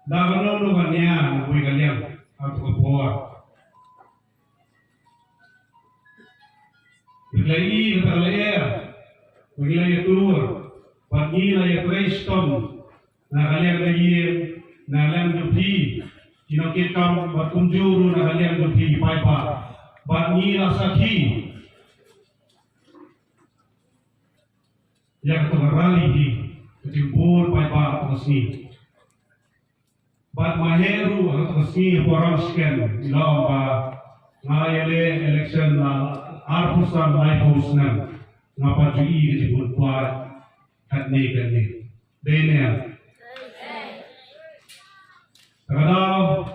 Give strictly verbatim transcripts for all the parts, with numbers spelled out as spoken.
Da kano kano ka nia na kawei ka liang ha kato ka por. Ngi la ïohi kata ka lyer ba ngi la ïatur bad ngi la ïatrei shitom na ka liang ka ïing, na ka liang jong phi ki nongkitkam bad kumjuh ruh na ka liang jong phi ki paidbah, bad ngi la sakhi ïa kato ka rally hi, ka jingbun paidbah kato ka sngi. Bad ma heh ruh ha kato ka sngi ha Poram Sken, ngi la ong ba nga ïaleh election la arphew san laiphew snem, nga pat ju ïohi ka jingbun paid katne katne. Dei ne em? Te ka daw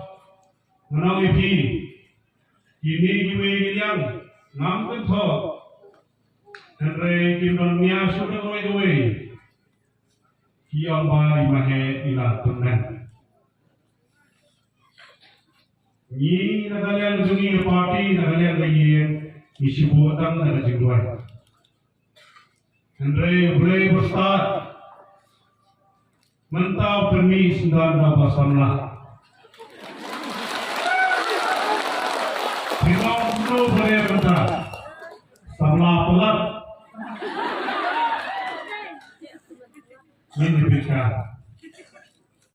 nga ong ïa phi, kine kiwei ki liang ngam kynthoh, hynrei kim don nia shuh da kawei kawei. Ki ong ba i ma heh i la tymmen. Ngi na ka liang jong ngi ka party, na ka liang ka ïing, ngi shu buh tang na ka jingduwai. Hynrei U Blei u stad. Mynta u pynmih i syndon da uba samla. Phi ong kumno ba dei mynta? Samla palat. Ngin ïa pyrshah.